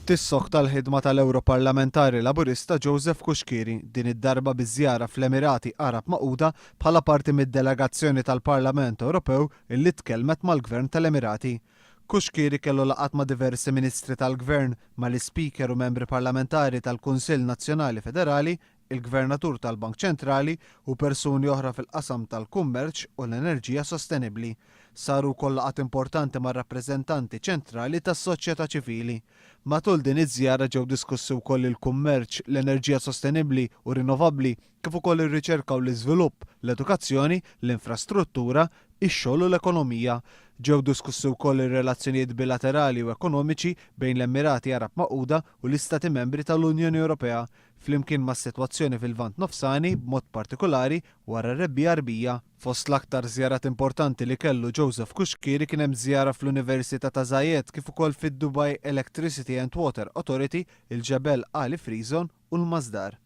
Tissokta l-ħidma tal-Ewroparlamentari Laburista Joseph Cuschieri, din id-darba bi żjara fl-Emirati Għarab Magħquda bħala parti mid-delegazzjoni tal-Parlament Ewropew illi tkellmet mal-Gvern tal-Emirati. Cuschieri kellu laqgħat ma' diversi Ministri tal-Gvern, mal-Ispeaker u membri parlamentari tal-Kunsill Nazzjonali Federali, il-Gvernatur tal-Bank Ċentrali u persuni oħra fil-qasam tal-kummerċ u l-enerġija sostenibbli. Saru wkoll laqgħat importanti mar-rappreżentanti ċentrali tas-soċjetà ċivili. Matul din iż-żjara ġew diskussi wkoll il-kummerċ, l-enerġija sostenibbli u rinnovabbli, kif ukoll ir-riċerka u l-iżvilupp, l-edukazzjoni, l-infrastruttura, ix-xogħol u l-ekonomija. Ġew diskussi wkoll ir-relazzjonijiet bilaterali u ekonomiċi bejn l-Emirati Għarab Magħquda u l-Istati Membri tal-Unjoni Ewropea, flimkien mas-sitwazzjoni fil-Lvant Nofsani, b'mod partikulari wara r-Rebbiegħa Għarbija. Fost l-aktar żjarat importanti li kellu Joseph Cuschieri kien hemm żjara fl-Università ta' Zayed kif ukoll fid-Dubai Electricity and Water Authority, il-Jebel Ali Free Zone u l-Masdar.